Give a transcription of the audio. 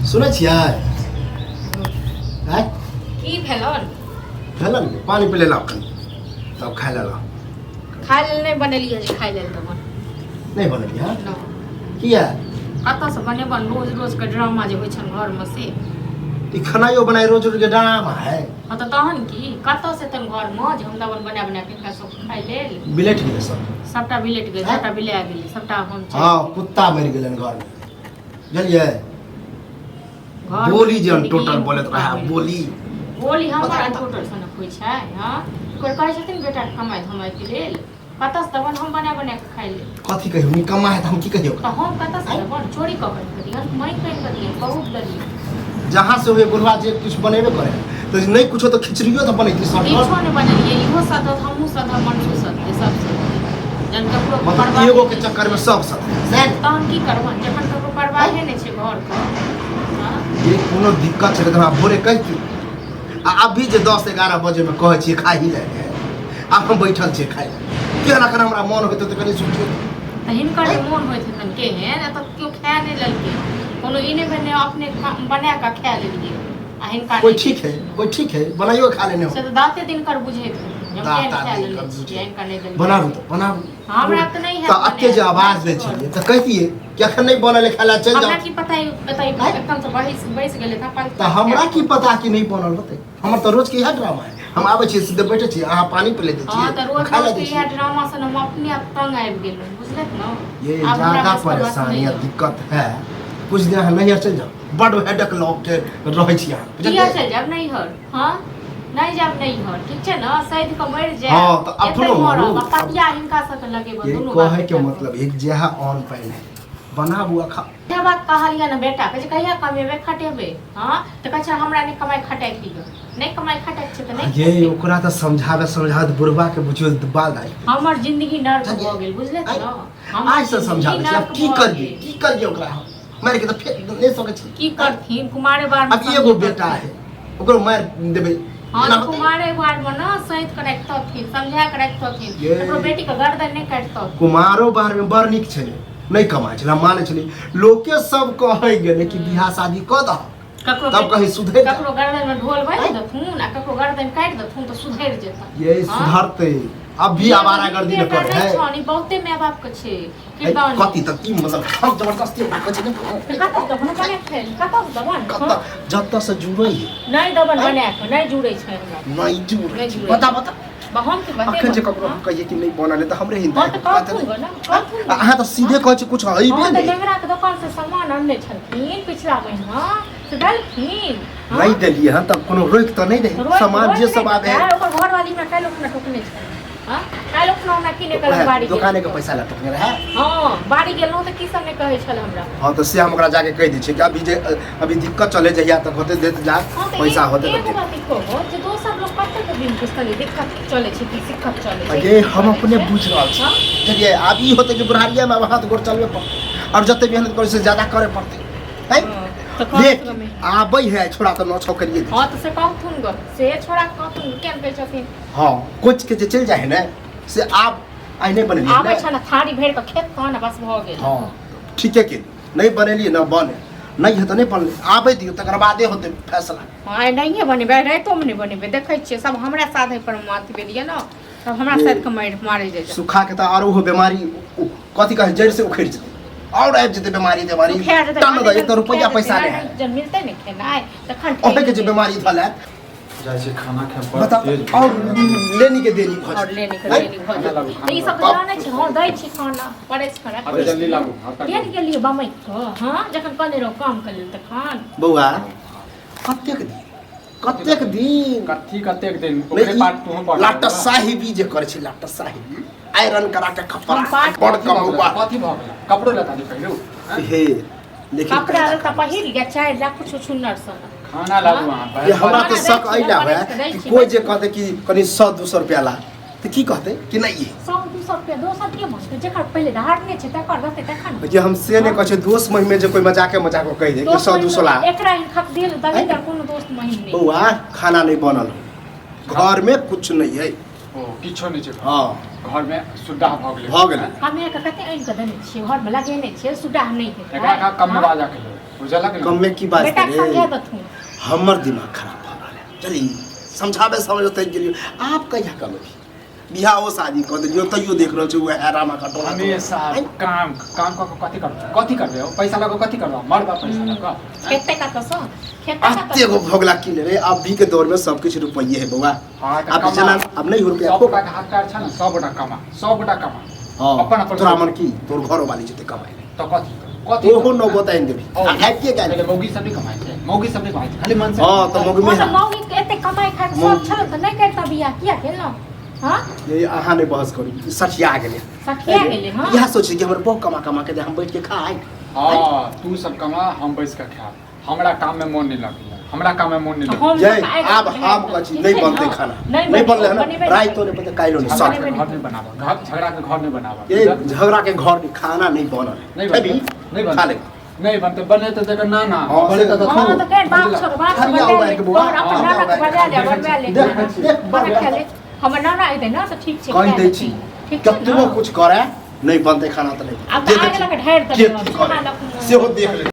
सुनै छियै? आँय? की भेलन? भेलन पानि पी लेलहुँ कनि, तब खाय लेलहुँ। खाय लेल नहि बनेलियै जे खाय लेल देबन। नहि बनेलियै? हँ। नहि। किया? कतऽसँ बनेबन? रोज रोजके ड्रामा जे होइ छनि घरमे से। ई खेनाइयो बनाइ रोज रोज के ड्रामा है? हँ तऽ तहन की, कतऽसँ एतन घरमे जे हम देबन बना बना कऽ हिनका सब खाय लेल? बिलटि गेलै सब। सबटा बिलटि गेल, सबटा बिला गेलै, सबटा हम चलि हँ, कुत्ता मरि गेलनि घरमे, बुझलियै? घर बोली जे जिंदगी टोटल बोलैत कुत्ता रहै मरि गेल। बोली। बोली हमर बता। टोटल सनक होइ छै। हँ, कोइ कहै छथिन बेटाके कमाइ धमाइके लेल कतऽसँ देबन हम बना बना कऽ खाइ लेल? कथी कहियौ? निकम्मा है तऽ हम की कहियौ? तऽ हम कतऽसँ देबन? चोरी कऽ कऽ दिहन, माँगि कऽ कऽ दिहन, बहुत देलियै। जहाँ से हुए बुढ़वा जे किछु बनेबे करे, तऽ नहि कुछो तऽ खिचड़ियो तऽ बनैती सटल। किछो नहि बनेलियै। इहो सधत, हमहूँ सधब, मनसू सधतै, सब सधतै। जहन ककरो मतलब परवाहे एगो के नहि चक्कर में सब सधतै सएह ने? तहन की करबन जखन ककरो परवाहे नहि छै घरके? हँ? ये कोनो दिक्कत छलै तऽ हमरा भोरे कहिती। आ अभी जे 10-11 बजेमे कहै छियै खाही लए, आब हम बैठल छियै खाइ लए, केहन एखन हमरा मोन होइतै तऽ कनि सोचियौ। तऽ हिनकर जे मोन होइत हेतनि केहन, एतऽ केओ खाए नहि लेलकै। कोनो ई नहि भेलै अपने बना कऽ खाए लेलियै आ हिनका कोई नहि। ठीक है, कोई ठीक है, बनाइयो खा लेने हो। से तऽ दाते दिनकर बुझैत हेथिन जे हम केहन दाता खाए दिनकर लेने बुझैत। छियै, हिनका नहि देलियै। बनाबू तऽ बनाबू। हमरा तऽ नहि हैत तऽ एते जे बनायल। आवाज दै छलियै तऽ कहितियै कि एखन नहि बनल है, खाय लए चलि हमरा जाउ। की पता एतऽ एकदम से बैस बैस गेलै तऽ अपन। तऽ हमरा की पता कि नहि बनल होतै? हमर तऽ रोजके इएह ड्रामा है। हम आबै छियै, सीधे बैठे छियै, अहाँ पानि पी लै हँ छियै, तऽ रोज खाय लए रोज दै के इएह छियै। ड्रामा से हम अपने आप तंग आबि गेलहुँ, बुझलक ने? ये आब हमरा ज्यादा बस के बात परेशानी नहि या यऽ। दिक्कत है, कुछ दिन अहाँ नैहर चलि जाउ, बड हेडक लऽ के रहै छी अहाँ। किया? बुझलियै? चलि जायब नैहर? हँ, नहि जायब नैहर, ठीक छै ने? सैद कऽ मरि जायब। हँ, तऽ एतै अपनो मरब मरू। आ पतिया हिनका सबके लगेबै ये दुनू बाप कहै के बेटा। मतलब एक जेहा ऑन पानि है, बनाबू आ खाउ। इएह बात कहलियै ने बेटाके जे कहिया कमेबै खटेबै? हँ, तऽ कहै छै हमरा नहि कमाइ खटाइ के यऽ, नहि कमाइ खटाइ छै तऽ नहि ये खेबै। ओकरा तऽ समझाबे समझाबे बुढ़वा के बुझियो बाल दाढ़ी हमर जिंदगी नर्क बुझलियै? भऽ गेल, बुझलियै आइ ने? हमर आइ से जिंदगी समझाबै छी। आब नर्क की भऽ करियै? गेल। की करियै ओकरा? हम मारि के तऽ फेर नहि सकै छी। की करथिन कुमारे बार में? अब एगो बेटा है, ओकरो मारि देबै? हँ, एना तऽ होतै? कुमारे बार में ने सैत के राखितथिन, समझा के राखितथिन, ये। ककरो बेटी के गर्दन नहि काटितथिन। कुमारो बार में बड़ नीक छलै, नहि कमाइ छलै, हम मानै छलै। लोके सब कहै गेलै कि बियाह शादी कऽ दह, ककरो तब कहीं सुधरि जा। ककरो गर्दन में ढोल बान्हि देथुन आ ककरो गर्दन काटि देथुन तऽ सुधरि जेतन। ये हँ? सुधरतै, अब भी आवारागर्दी न बेटा करे नहि है। छनि, ई बहुते माय बाप के छै है, किरदानी। कथी तऽ की मतलब हम जबरदस्ती ओकरा कहै छै नहि तऽ कतऽ देबन बना के? कतऽ देबन? कतऽ जतऽ से जुड़ै है। नहि देबन बना के, नहि जुड़ै छै हमरा। नहि जुड़ै नहि छै। जुड़ै। बता बता। हम की बतेबन? अखन जे ककरो हँ? कहिए कि नहि बनल है तऽ हमरे हिंदा हँ तऽ कहथुन गो ने, कहथुन आ अहाँ तऽ सीधे कहै छी, कुछ हइबे हँ तऽ नहि। नेंगरा के दोकान से सामान अनने छलखिन पिछला महीना, से देलखिन? हँ? नहि देलियै हन तब कोनो रोकि तऽ नहि दही सामान रोकि जे नहि सब आबै देतै, ओकर घरवाली हमरा काल्हि ओखना टोकने छलै। हँ, काल्हि ओखना हमरा की नहि कहलक, बाड़ी दोकाने के गेलहुँ। पैसा लए टोकने रहै। हँ, बाड़ी गेलहुँ तऽ की सब नहि कहै छल हमरा। हँ तऽ से हम ओकरा जाके कहि दै छियै कि अभी जे अभी दिक्कत चले, जहिया तक होतै देत जा। हँ तऽ पैसा होतै तऽ एगो देत। बात ई कहू जे दोसर लोक कतेक दिन पुछतै दिक्कत चलै छै की सिक्कत चलै छै? ये हम की अपने चलै छै? बुझि रहल छी। हँ? बुझलियै? आब ई होतै कि बुढ़ारियामे आब हाथ गोड़ चलबे पड़तै आओर जते मेहनत करै से ज्यादा करे पड़तै है। हँ, तऽ कहथुन लेकिन गमे। आबै है छोड़ा तऽ नौ छौ करिए दै। हँ तऽ से कहथुन ग, से छोड़ा कहथुन, किया ने कहै छथिन? हँ, कोच के जे चलि जाइ है ने से आब आइ नहि बनेलियै आबै ने? छै ने थारी भरि कऽ खेत ने, बस भऽ गेल। हँ ठीके के नहि बनेलियै ने, बने नहि है तऽ नहि बनलै, आबै दियौ तकर बादे होतै फैसला। हँ, आइ नहिए बनेबै, आइ रातिोमे नहि बनेबै। देखै छियै, सब हमरा साधै पर अथी भेलियै ने, सब हमरा ये। साधि कऽ मारि मारै जाइ छै। सुखा के तऽ आरो ओहो बेमारी कथी कहै जड़ि से उखड़ि जेतै आओर आबि जेतै बेमारी तेमारी। सुखा जेतै। टन दऽ, एक तऽ रुपैआ पैसा नहि है। जब मिलतै ने खेनाइ तखन ओहे के जे बेमारी धऽ लेत। जाइ छी खाना खाय बड़ बताउ तेज आओर लेनी के देनी भऽ और जेतै। लेने के हैं? देनी भऽ खाना लाबू, जेतै। खाना तऽ ई सब लाबू। जानै छी। हँ, दै छी खाना, पड़ै छै खाना। अरे जल्दी लाबू हाथ केहन गेलियै बमकि कऽ? हँ, जखन कहने रहौ काम के लेल तखन। बौआ, कतेक दिन, कतेक दिन? कथी कतेक दिन? ओकरे नहि, पाट तू पढ़। लाट साहिबी जे करै छै, लाट साहिबी आयरन करा के कपड़ा हम पाट- बड़ कमौआ। कथी भऽ गेल? कपड़ो लत्ता नहि पहिरू? हैं? हे लेकिन कपड़ा लत्ता पहिर लिअ, 4 लाख कुछो छुन्नर सन। खाना लाबू अहाँ। ये हमरा तऽ खाना शक दै छी, अइला दै है छी, कि दै कोइ छी। जे कहतै कि कनि 100-200 रुपया ला तऽ की कहतै कि नहि ये? 100-200 रुपया दोसर के मांगतै? जेकर पहिले धारने छै तकर रहतै तखन ने। जे हम से नहि कहै छै, दोस्त महिमे जे कोइ मजाके मजाक कहि दे कि दोस्त 100-200 ला। महिम एकरा हिनका देल दलिदर कोनो दोस्त महिम नहि। बौआ, खाना नहि बनल, घरमे कुछ नहि है। ओ किछो नहि छै? हँ। घरमे सुड्डाह भऽ गेलै। भऽ गेलै। हमे के कते आनि कऽ देने छियै, घरमे लगेने छियै, सुडाह नहि हेतै? एकरा कहाँ कम हँ? बाजा के लेल बुझलक ने? कमे की बात बेटा के समझा रे दथुन। हमर दिमाग खराब भऽ रहल है। चली समझाबे समझते गेलियो, आप कहिया कमेबी? बियाह ओ शादी कऽ देलियो तैयो देख रहल छी वएह रामा का टोला। हमेशा काम काम कऽ कऽ कथी करबै? कथी करबै? पैसा लऽ कऽ कथी करबै? मरबा पैसा लऽ कऽ। खेते कतऽ सँ? खेते कतऽ? एते गो भोगला की लेबै? अभी के दौर में सब किछु रुपये है बौआ। हाँ, तऽ आब कमा। जेना अब नहीं हो रुपया सब गोटा के हाथ पैर छै ने, सब गोटा कमा, सब गोटा कमा। हाँ, अपन अपन। तोरा मन की तोर घरो वाली जेते कमाइ ले। तऽ कथी कथी? ओहो न बताइन देबी। ओ, आ खाइ के पहिले गाय। मौगी सब नहि कमाइ छै, मौगी सब नहि कमाइ छै, खाली मन से। हाँ तऽ मौगी हँ, में तऽ मौगी के एते कमाइ खाइ के शौक छल तऽ नहि करिता बियाह, किया केलहुँ? हाँ। ये अहाँ नहि बहस करू, सठिया गेलै। सठिया गेलै, हाँ। इएह सोचै कि हमर बहु कमा कमा के दे, हम बैठ के खाइ। हाँ, तू सब कमा, हम बैस कऽ खायब। हमरा काम में मन नहीं लगैया, हमरा काम में मन नहीं लगैया। हम जय तऽ आइ आब तक हम नहि कथी ठीक नहीं छै बनतै ने? खाना नहि नहीं बनलै हन, बनेबै नहि। राइतो नहीं बनतै, काल्हिो नहीं। झगड़ा सब के घर नहीं बनाबऽ, झगड़ा के घर नहीं बनाबऽ। ये झगड़ा के घर में खाना नहीं बनल है। नहीं बनतै, खेबही? नहीं खा ले। बनतै, नहीं बनतै। बने तऽ देखऽ ना ना हाँ, बने तऽ हाँ, तऽ कहि बाप छोड़, बाप से हरिया बनवा उबारि ले। के बौआ, तोहर अपन हाँ, नाना के उबारि बजा के। ले, बनवा ले। देख, देख, खाना खा ले। हमर नाना एतै ने तऽ ठीक छै, कहि खा दै लेथिन। छी। ठीक छै कतबो ने? कुछ करे नहीं बनतै खाना तऽ नहीं आब बनतै। तऽ आग लऽ कऽ ढारि के देबै, की चूल्हा करे लऽ कऽ। सेहो देख ले।